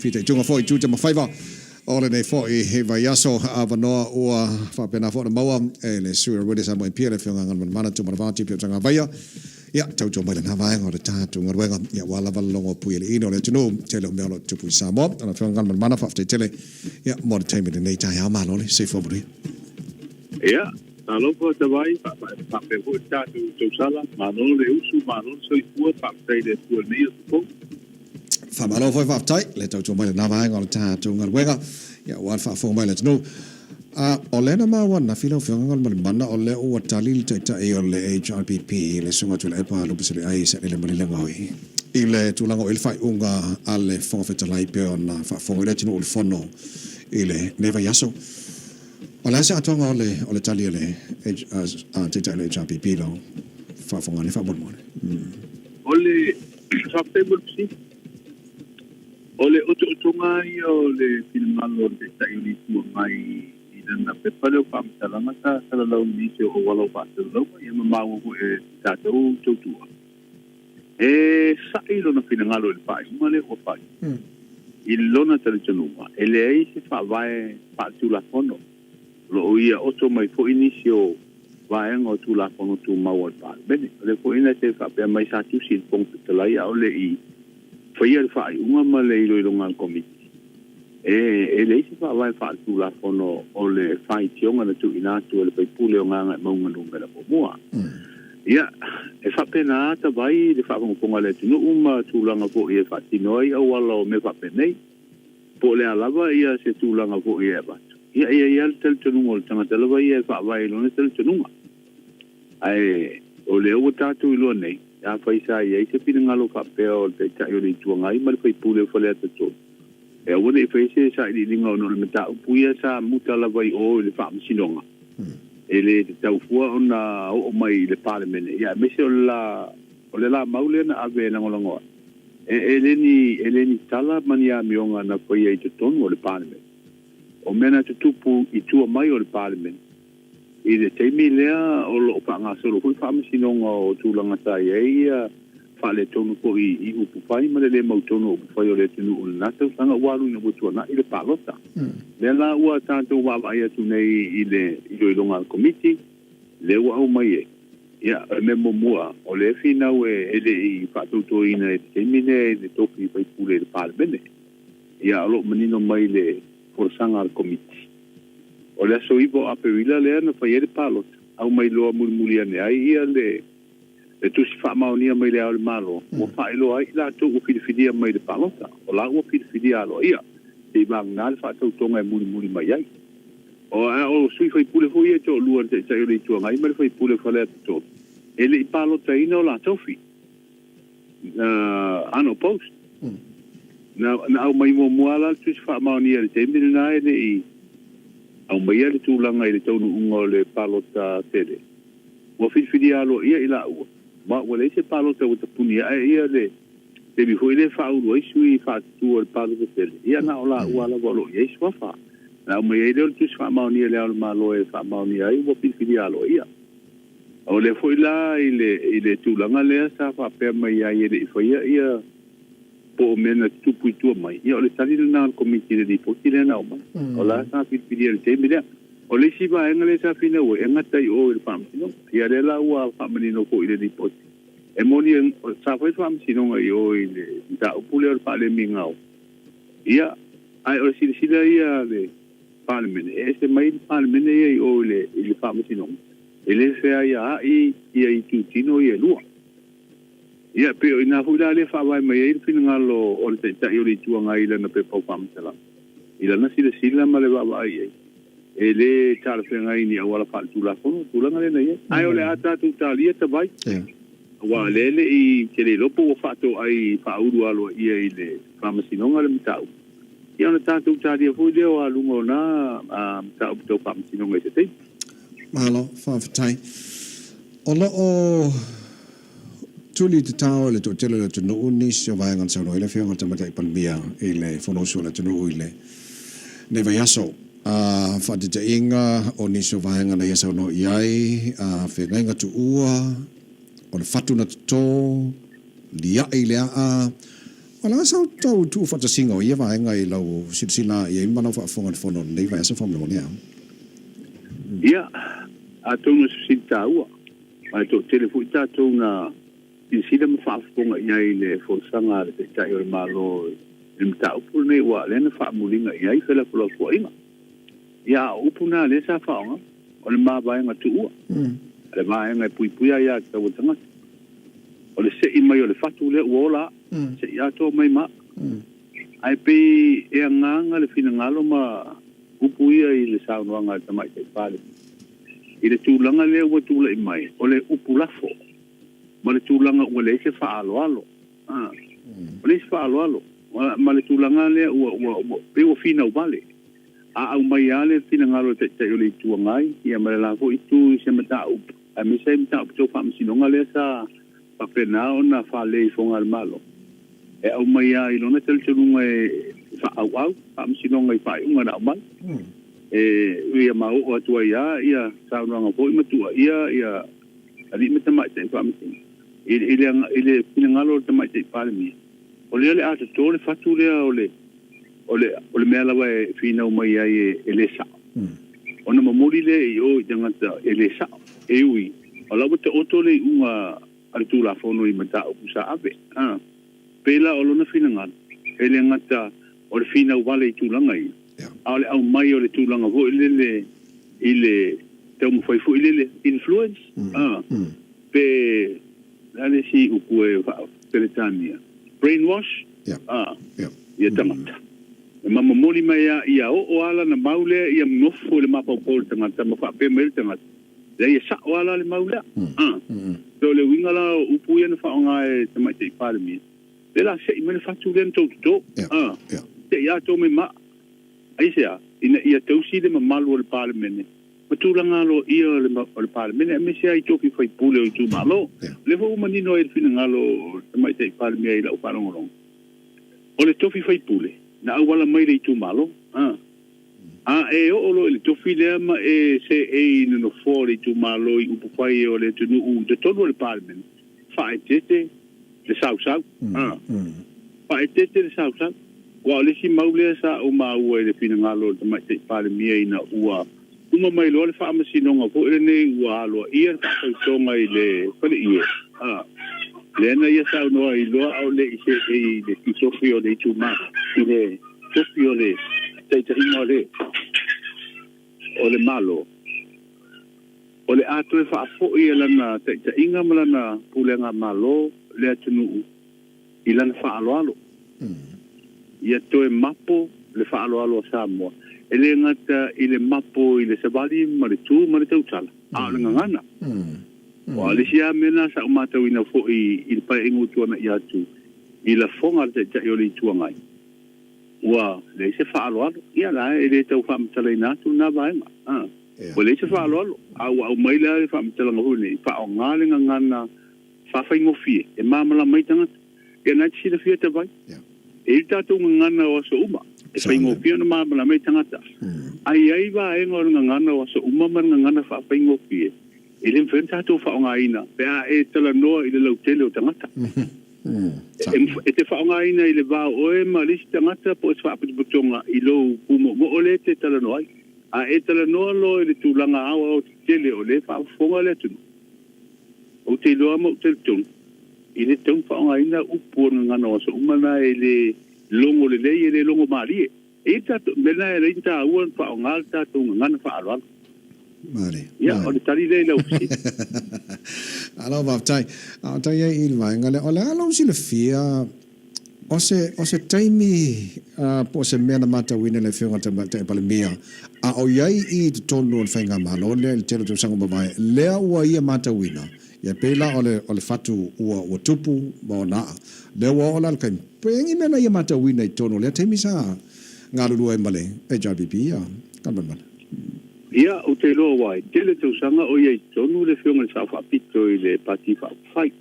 fitaituga foi i tiute ma faiva o lenei foi vaiaso. Avanoa ua faapena foi ona maua e le sui o le Radio Samoa MP, le Afioga ia Galumalemana Tuimalealiifano Vaaletoa Sualauvi, ia tautua mai lena vaega o le tatou galuega, ia aua lava le logo puialiiina o le atunuu, tele o mea o lo o tutupu i Samoa. Lau Afioga Galumalemana, faafetai tele, ia, mo le taimi i lenei taeao. Malo le soifua manuia. Ia, talofa Tavai, faapea foi le tatou tausala, malo le usu, malo le soifua, faafetai i le Atua i lenei aso fou. Faamalo foi faafetai le tautua mai lena vaega o le tatou galuega, ia, aua le faafofoga mai a le atunuu. A o lea na maua ananafi lau Afioga Galumalemana, o lea ua tali le Taitai o le HRPP, le Susuga Tuilaepa Lupeseleai Sailele Malielegaoi, i le tulaga o i ai le faaiuga a le Fofoga Fetalai pei ona faafofoga ai le atunuu i le fono i lenei vaiaso. O le a se atoaga o le tali a le Taitai o le HRPP i lau faafofoga nei faamolemole? O le faafetai mo le fesili. O le otootoga lava ia o le finagalo o le Taitai o le Itu Agai i lana pepa lea o faamatalaga sa salalau i nisi o auala o faasalalauga, ia ma maua foi e tatou tautua. E sa'i lona finagalo i le faaiuga lea ua fai. I lona talitonuga, e leai se faavae faaletulafono. O lo o ia oto mai foi nisi o vaega o Tulafono Tumau a le Palemene. O lea foi na te faapea mai sa tusi i le Fofoga Fetalai a o le i faia le faaiuga ma le iloiloga a le Komiti, e leai se faavae faaletulafono o le faitioga na tuuina atu e le faipule o Gagaemauga Numera Muamua. Ia, e faapena ata vai le faafogafoga a le atunuu ma tulaga foi e faatino ai auala o mea faapenei. Po o le a lava ia se tulaga foi e avatu, ia e i ai lava le talitonuga o le tagata lava ia e faavae i lona talitonuga. Ae o lea ua tatou iloa nei, afai sa i ai se finagalo faapea o le Taitai o le Itu Agai ma le sui usufono o Faleata 3, e aua ne i faia se sailiiliga ona o le mataupu ia sa muta lava i o i le Faamasinoga, e le tatau fua ona oo mai i le Palemene, ia aemaise o le la, o le la mau lea na ave e lagolago ai. E le ni, e le ni tala ma ni amioga na faia i totonu o le Palemene. O mea na tutupu i tua mai o le Palemene, i le taimi lea o lo o faagasolo foi faamasinoga o tulaga sa i ai ia faaletonu foi i upu fai ma le le mautonu o upu fai o le atunuu i lena tausaga ua alu ina ua tuanai le palota. Lea la ua tatou vaavaai atu nei i le iloiloga a le Komiti, lea ua aumai ai. Ia, o le mea muamua, o lea e finau e le i faatautoina i le taimi lea i le tofi faipule i le Palemene. Ia, o lo o manino mai le folasaga a le Komiti, o le aso 9 o Aperila lea na fai ai le palota, aumai loa mulimuli ane ai ia le le tusi faamaonia mai le Ao o le Malo, ua faailoa ai i latou ua filifilia mai i le palota, o la ua filifilia aloaia, se i vagana le faatautoga e mulimuli mai ai. O a o sui faipule foi ia e toalua, le Taitai o le Itu Agai ma le faipule o Faleata 3, e le i palotaina o latou fi, unopposed. Na, na aumai muamua la le tusi faamaonia i le taimi lena e le i aumaia le tulaga i le taunuuga o le palota tele. Ua filifilia aloaia i laua, ma ua leai se palota ua tapuni ae ia le taimi foi lea e faaulu ai sui faatutu o le palota tele, ia na o laua lava o lo o i ai suafa. Na aumai ai lea o le tusi faamaonia i Le Ao o le Malo e faamaonia ai ua filifilia aloaia. O lea foi la i le, i le tulaga lea sa faapea mai ai e le i faia ia po o mea na tutupu i tua mai, ia o le tali lena a le Komiti i le lipoti lea na aumai. O la sa filifilia i le taimi lea. O le isi vaega lea sa finau ai, e gata i o i le Faamasinoga. Ia lea la ua faamanino foi i le lipoti. E moni, sa fai faamasinoga i o i le mataupu lea o le faalemiga o, ia, ae o le silasila ia a le Palemene, e ese mai le Palemene ia i o i le, i le Faamasinoga, e le feaiaai ia itutino ia e lua. Ia, pei o i ina foi la lea e faavae mai ai le finagalo o le Taitai o le Itu Agai i lana pepa o faamatalaga, i lana silasila ma le vaavaai i ai, e le talafeagai i ni auala faaletulafono le tulaga lea na i ai. Ae o le a tatou talia tavai, aua o lea e le i tele iloa po ua faatoai faaulu aloaia i le Faamasinoga le mataupu, ia ona tatou talia foi lea o aluga o na mataupu tau Faamasinoga i se taimi. Malo faafetai. O lo o tuli tatao e le toatele o le atunuu nisi o vaega na saunoa ai le Afioga i le Tamaitai Palemia i le Fonousu a le atunuu i lenei vaiaso. A faataitaiga o nisi o vaega na ia saunoa i ai, a feagaiga tuua, o le fatu na toto, lia'i le aa, O le a sau tau tuufaatasiga o ia vaega i lau silasila i ai ma lau faafofoga i le fono o lenei vaiaso faamolemole a? Ia, atonu o se fesili taua, ma e toatele foi tatou na silasila ma faafofoga i ai i le folasaga a le Taitai o le Malo i le mataupu lenei, aua o lea na faamuliga i ai felafolafoaiga. Ia, a o upu na lea sa faaaoga, o le mavaega tuua, le vaega e puipuia aia tatau a tagata. O le se'i mai o le fatu lea ua ola a, se'i atoa mai ma a. Ae pei e agaga le finagalo ma upu ia i le saunoaga a le Tamaitai Palemia i le tulaga lea ua tulai mai, o le upu lafo ma le tulaga ua leai se faaaloalo. Ua leai se faaaloalo ma le tulaga lea ua, ua, ua, pei ua finau vale. A aumai lava le finagalo o le Taitai o le Itu Agai ia ma le la foi itu i se mataupu, aemaise ai mataupu tau faamasinoga lea sa faapena ona faalei i foga a le Malo, e aumai lava i lona talitonuga e faaauau faamasinoga i faaiuga na aumai. E ia ma oo atu ai lava ia saunoaga foi ma tuuaia ia alii ma tamaitai faamasino i le finagalo o le Tamaitai Palemia, o lea o le a toto le fatu lea o le O le, o le mea lava e finau mai ai e, e le sao. Ona momoli lea i o i tagata e le sao. E ui, o la ua taoto le iuga a le Tulafono i mataupu sa ave. A, pēlā o lona finagalo, e le gata o le finau vale i tulaga ia, a o le aumai o le tulaga foi lele i le taumafai foi lele, influence, a, pe, le a le isi upu e faa-Peretania, brainwash, A, ia tagata. E ma momoli mai a ia oo a lana mau lea ia nofo i le mafaufau o le tagata ma faapea mai le tagata, leai e sa'o a la le mau lea. A, so o le uiga la o upu ia na faaaoga e Tamaitai Palemia, lea la se'i mai le fatu lea na tou toto. A, se'i atoa mai ma. Aisea? Ina ia tausi le mamalu o le Palemene ma tulaga aloaia o le Palemene aemaise lava i tofi faipule o itumalo. O lea foi ua manino ai le finagalo o le Tamaitai Palemia i lau faalogologo, o le tofi faipule na auala mai le itumalo. A e oo loa i le tofi lea ma e seei i le nofoa o le itumalo i upufai o le atunuu i totonu o le Palemene, faaeteete le sausau. Faaeteete le sausau. Aua o le isi mau lea sa ou maua i le finagalo o le Tamaitai Palemia ina ua uma mai loa le faamasinoga foi lenei ua aloaia le faatautoga i le faleie, lea na ia saunoa ai loa a o le i seei i le tofi o le itumalo, i le tofi o le taitaiga o le Malo. O le a toe faafoi e lana taitaiga ma lana pulega Malo le atunuu i lana faaaloalo. Ia toe mapo le faaaloalo a Samoa, e le gata i le mapo i le savali ma le tu ma le tautala, a o le gagana. Aua o le isi lava mea lena sa ou matauina foi i le Paeaiga ua tuanai atu i lafoga a le Taitai o le Itu Agai, ua leai se faaaloalo. Ia la, e le tau faamatalaina atu lena vaega. Ua leai se faaaloalo, a ua aumai la le faamatalaga foi lenei, faaaoga le gagana faafaigofie e malamalama ai tagata. Ia na e te silafia Tavai, e i ai le tatou gagana o aso uma, e faigofie ona malamalama ai tagata. Ae i ai vaega o le gagana o aso uma ma le gagana faafaigofie, e le mafai ona tatou faaaogaina pe a e talanoa i le lautele o tagata. E te faaaogaina i le va o oe ma le isi tagata po o se faapotopotoga i lou pumoomoo lea e te talanoa ai. A e talanoa loa i le tulaga aoao tetele o lea e faafofoga le atunuu, ou te iloa ma ou talitonu, e le tatau ona faaaogaina upu o le gagana o aso uma na e le logo lelei, e le logo malie. E i ai le tatou mea lena e ala ai ona taua ona faaaoga le tatou gagana faaaloalo. Male. Ia, o le tali lea i lau fesili. Malo faafetai. A o tai ai i le vaega lea, o le a lou silafia O se, o se taimi po o se mea na matauina e le Afioga i le Tamaitai Palemia a o i ai i totonu o le Faigamalo lea i le tele o tausaga ua mavae, lea ua ia matauina, ia pei la o le, o le fatu ua, ua tupu ma ona aa. Lea ua oo la le taimi, pe i ai ni mea na ia matauina i totonu o lea taimi sa galulue ai ma le HRPP ia Kalimalimala? Ia, ou te iloa aua e tele tausaga o i ai i totonu le Afioga i le Sao Faapito i le Pati Faaupufai.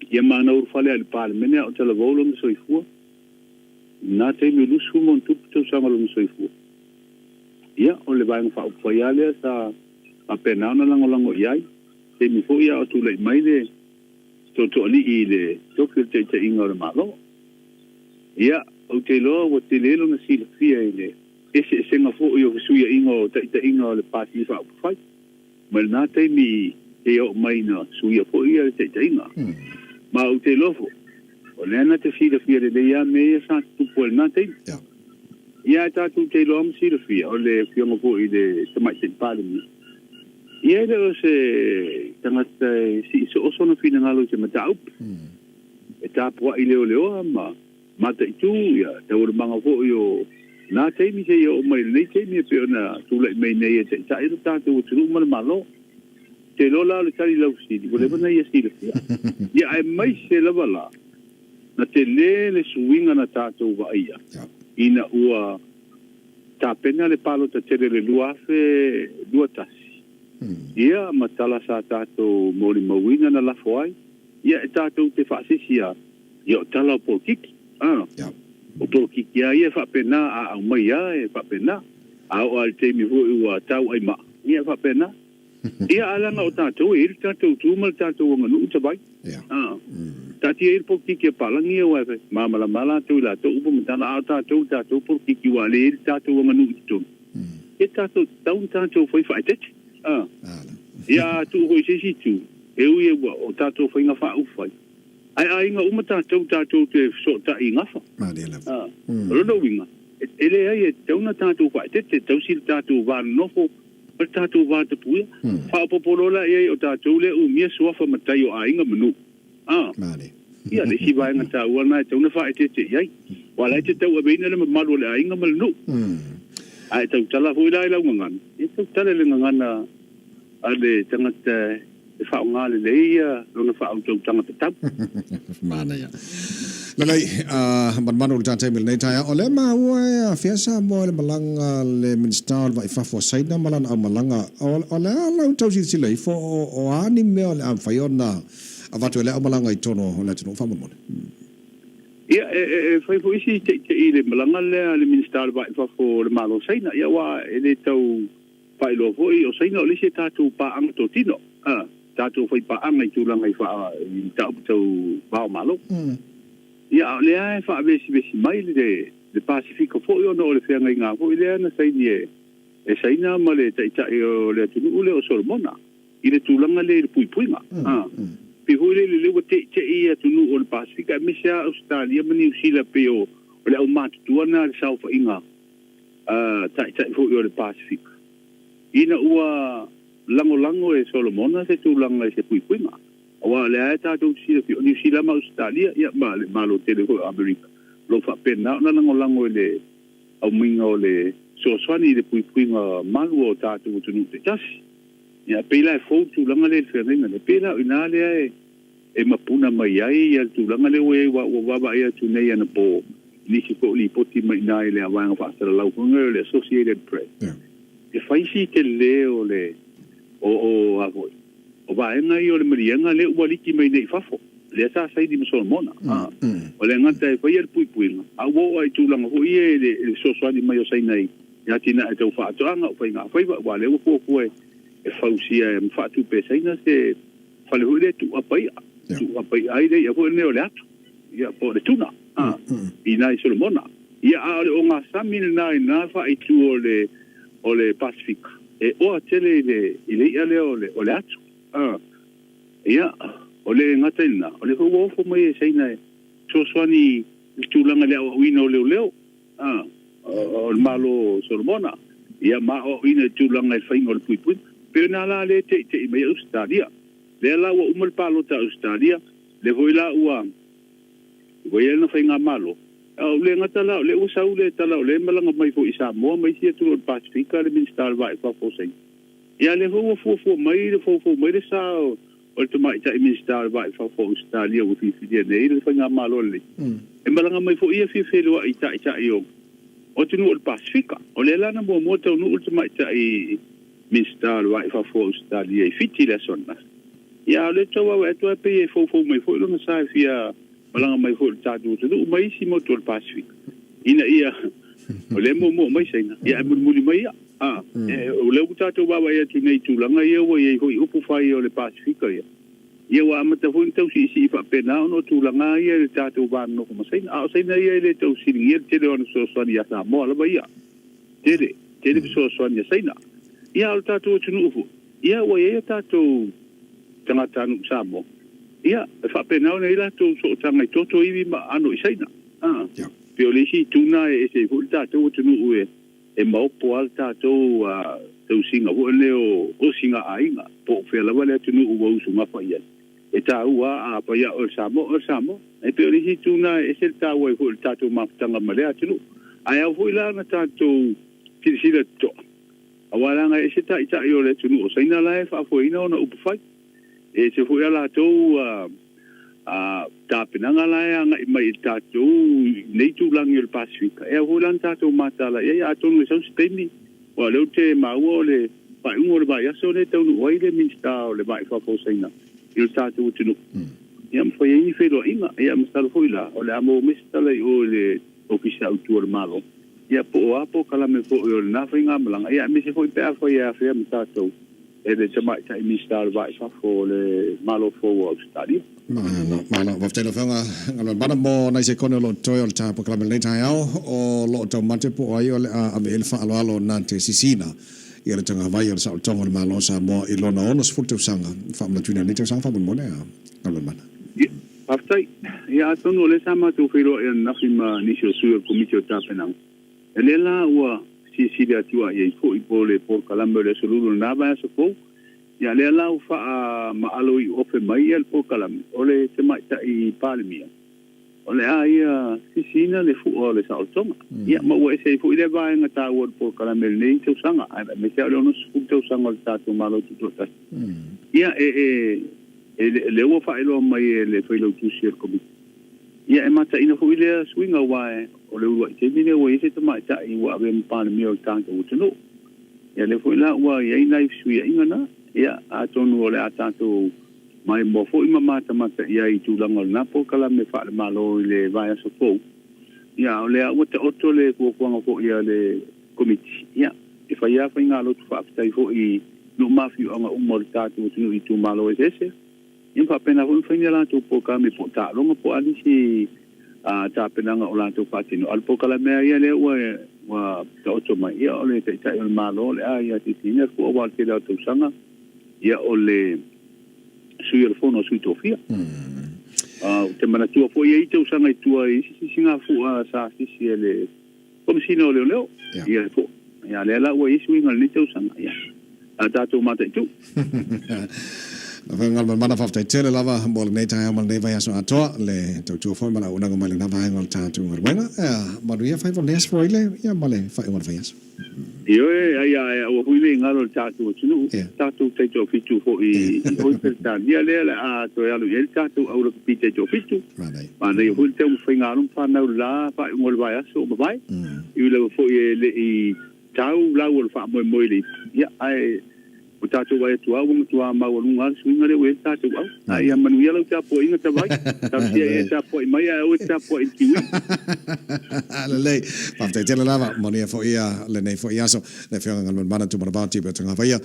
Ia ma na ulufale ai i le Palemene a o talavou lona soifua. I lena taimi o 20 ma ona tupu tausaga lona soifua. Ia, o le Vaega Faaupufai lava lea sa faapena ona lagolago i ai. Taimi foi a o tulai mai le Tootooalii i le tofi o le taitaiga o le Malo. Ia, ou te iloa ua tele lona silafia i le eseesega foi o fesuiaiga o taitaiga o le Pati Faaupufai mai lena taimi seia oo mai ina suia foi le taitaiga. Ma ou te iloa foi, o lea na te silafia lelei lava mea ia sa tutupu ai i lena taimi. Ia ae tatou te iloa ma silafia, o le Afioga foi i le Tamaitai Palemia, ia e le o se tagata e sii soo sona finagalo i se mataupu. E tapuai leoleoa ma mataitu ia taualumaga foi o na taimi seia oo mai i lenei taimi e pei ona tulai mai nei e taitai lo tatou atunuu ma le Malo. Te iloa la o le tali i lau fesili, ua leva ona ia silafia. Ia aemaise lava la, na tele le suiga na tatou vaaia ina ua tapena le palota tele i le 2021. Ia ma tala sa tatou molimauina na lafo ai, ia e tatou te faasisi a, ia o tala o polokiki. A, o polokiki a ia e faapena, a aumai a e faapena. A oo a i le taimi foi ua tau ai maa, ia e faapena. Ia ae leaga o tatou e i ai le tatou tu ma le tatou aganuu tavai. A, taatia ai le polokiki a palagi ia aua e malamalama lava latou i latou upu ma tala, a o tatou i le tatou polokiki ua le i ai le tatou aganuu i totonu. Ia tatou tatau ona tatou fai faaeteete. A, ia a tuu foi i se isi itu, e ui ua o tatou faiga faaufai, ae aiga uma tatou tatou te fesootai i gafa. A, o lona uiga, e leai e tatau ona tatou faaeteete, e tausi le tatou va nonofo ma le tatou va tapuia. Faaopoopo loa la i ai o tatou lea e umia suafa matai o aiga ma nuu. A, ia le isi vaega taua lena e tatau ona faaeteete i ai, aua o la e te tauaveina le mamalu o le aiga ma le nuu. A e tautala foi la i lau gagana, ia tautala i le gagana a le tagata e faaaoga lelei lona faautautaga tatau. Manaia. Lelei, manumanu i le tatou taimi i lenei taeao. O lea maua e afea Samoa i le malaga a le Minisita o le Vai i Fafo a Saina ma lana aumalaga. O le a lau tau silasila ifo, o a ni mea o le a mafai ona avatu e lea aumalaga i totonu o le atunuu faamolemole? Ia, e fai foi si teitei i le malaga lea a le Minisita o le Va i Fafo o le Malo o Saina. Ia, aua e le tau faailoa foi, o Saina o le isi a tatou paaga totino, tatou faipaaga i tulaga i faa i mataupu tau va o Malo. Ia, a o lea e faavesivesi mai le Pasefika foi ona o le feagaiga foi lea na saini e Saina ma le taitai o le atunuu lea o Solomona i le tulaga lea i le puipuiga. Pei foi lele lea ua teitei atunuu o le Pasefika aemaise lava Ausetalia ma Niu Sila pei o le aumatutua lena i le saofaiga taitai foi o le Pasefika, ina ua lagolago e Solomona se tulaga i se puipuiga. Aua o lea e tatou te silafia, o Niu Sila ma Ausetalia, ia ma le Malo tele foi o Amerika, o lo o faapena ona lagolago i le aumaiga o le fesoasoani i le puipuiga malu o tatou atunuu taitasi. Ia, pei la e fou le tulaga lea i le feagaiga lea. Pei la o i ina lea e mapuna mai ai le tulaga lea ua i ai, aua ua vaavaai atu nei anapo i nisi foi o lipoti mai i ina i le vaega faasalalau foi lea o le Associated Press, e fai si tele o le o o a foi o vaega ia o le maliega lea ua liki mai nei i fafo, lea sa saini ma Solomona. O le gata e faia le puipuiga, a ua oo lava i tulaga foi ia i le fesoasoani mai o Saina i atinae tau faatoaga, o faigafaiva, aua o lea ua fuafua e fausia ma faatupe e Saina se fale foi lea e tuuapa i'a, tuuapa i'a ai le i'a foi lenei o le atu, ia, po o le tuna, a, i ina i Solomona. Ia, a o le ogasami lena i lena faaitu o le, o le Pasefika, e oa tele i le, i le i'a lea o le, o le atu. A, ia, o le gata i lena, o lea foi ua ofo mai e Saina e fesoasoani i le tulaga i le aoaoina o leoleo, a, o le Malo o Solomona, ia ma aoaoina i tulaga i le faiga o le puipuiga. Pei o ina la lea e teitei mai ai Ausetalia. Lea la ua uma le palota a Ausetalia, lea foi la ua ua i ai lana faigamalo. A o le gata la, o lea ua sau le tala o lea e malaga mai foi i Samoa ma isi atunuu o le Pasefika le Minisita o le Va i Fafo o Saina. Ia lea foi ua fuafua mai le foufou mai le sa o le tamaitai Minisita o le Va i Fafo o Ausetalia ua filifilia nei le faigamalo lenei. E malaga mai foi ia fia feiloai i taitai o atunuu o le Pasefika. O lea la na muamua taunuu le tamaitai Minisita o le Va i Fafo o Ausetalia i Fiti i le aso ananafi. Ia, a o lea e tau vaavaai atu lava pei e foufou mai foi lona sa e fia malaga mai foi i le tatou atunuu ma isi motu o le Pasefika ina ia o lea e muamua mai Saina, ia ae mulimuli mai ia. A, o lea ua tatou vaavaai atu nei i tulaga ia ua i ai foi upu fai o le Pasefika ia. Ia ua amata foi ona tau siisii faapena ona o tulaga ia i le tatou va nonofo ma Saina. A o Saina ia e le tau fesiligia le tele o ana fesoasoani ia Samoa lava ia. Tele, tele fesoasoani a Saina. Ia a o le tatou atunuu foi, ia ua i ai a tatou tagatanuu Samoa, ia e faapena ona i ai latou sootaga i toto ivi ma aano i Saina. A, pei o le isi itu lena e ese ai foi le tatou atunuu e e maopo lava le tatou tausiga foi lea o osigaaiga, po o fea lava le atunuu ua usugafa i ai. E taua lava, afai lava o le Samoa, o le Samoa. E pei o le isi itu lena e ese le taua ai foi o le tatou mafutaga ma lea atunuu. Ae ao foi la ona tatou silasila totoa, aua leaga e ese taitai o le atunuu o Saina la e faafoeina ona upufai. E ese foi a latou tapenaga la e agai mai i le tatou nei tulaga o le Pasefika, e ao foi la ona tatou mataala i ai, atonu e sau se taimi, aua o lea ou te maua o le faaiuga o le vaiaso lea e taunuu ai le Minisita o le Va i Fafo o Saina i le tatou atunuu, ia ma fai ai ni feiloaiga. Ia masalo foi la o le a maua mai se tala i o i le Ofisa Autu o le Malo, ia po o a polokalame foi o lena faigamalaga, ia aemaise foi pe afai e afea ma tatou e le Tamaitai Minisita o le Va i Fafo o le Malo Fou o Ausetalia. Malo, malo. Faafetai lau Afioga Galuemalemana mo nai sekone o lo o totoe o le ta polokalame i lenei taeao o lo o taumate po o ai o le a ave i ai le faaaloalo na te sisiina ia le tagavai o le saolotoga o le Malo o Samoa i lona 60 tausaga faamanatuina i lenei tausaga faamolemole a Galuemalemana. Ia, faafetai. Ia, atonu o lea sa matou feiloai ananafi ma nisi o sui o le Komiti o Tapenaga, E lea la ua silasila atu i ai foi po o le polokalame o le Aso Lulu o lena vaiaso fou. Ia lea la ua faamaalo iuofe mai le polokalame o le Tamaitai Palemia, o le a ia sisiina le fua o le saolotoga. Ia ma ua ese ai foi lea vaega taua o le polokalame i lenei tausaga, aemaise lava o le 60 tausaga o le tatou Malo Tutoatasi. Ia e, e, lea ua faailoa mai e le Failautusi o le Komiti, Ia, e mataina foi lea suiga aua o le uluai taimi lea ua i ai se tamaitai ua avea ma Palemia o le tatou atunuu. Ia, lea foi la ua i ai nai fesuiaiga na. Ia, atonu o le a tatou maimoa foi ma matamata i ai i tulaga o lena polokalame faale-Malo i le vaiaso fou. Ia, a o lea ua taoto le fuafuaga foi a le Komiti, ia, e fai lava faigalotu faafetai foi i nuu ma afioaga uma o le tatou atunuu i itumalo eseese. Ia ma faapena foi ona fai ni a latou polokalame po o taaloga po o a nisi tapenaga o latou faatino. A o le polokalame lava ia lea ua taoto mai, ia o le Taitai o le Malo o le a ia siisiina le fua aua o le tele lava o tausaga, ia o le Sui o le Fono a Sui Tofia. Ou te manatua foi e i ai tausaga i tua i isi sisigafua sa sisi e le Komesina o Leoleo, ia le fua. Ia lea la ua i ai suiga i lenei tausaga. Ia, a tatou mataitu. Lau Afioga Galumalemana, faafetai tele lava mo lenei taeao ma lenei vaiaso atoa, le tautua foi ma le auaunaga mai lena vaega o le tatou galuega. Ea, manuia faiva o lenei aso Froile, ia ma le faaiuga o le vaiaso. Ioe, ai a e aua foi ne i galo i le tatou atunuu, tatou taitoafitu foi i o i Peretania lea o le a toe alu i ai le tatou au lakapi taitoafitu. Manaia foi le taumafaiga alo ma fanau i le la faaiuga o le vaiaso o mavae, e ui lava foi e le i tau lau o le faamoemoe i le ipu, ia, ae ua tatou vaai atu lava ua matua maualuga lava le suiga lea ua i ai le tatou au. Ae ia manuia lau tapuaiga Tavai, talosia ia e tapuai mai ae aua e te tapuai i le kiwi. Lelei, faafetai tele lava, manuia foi lenei foi aso. Le Afioga Galumalemana Tumanavao Tipe o Tagafaia.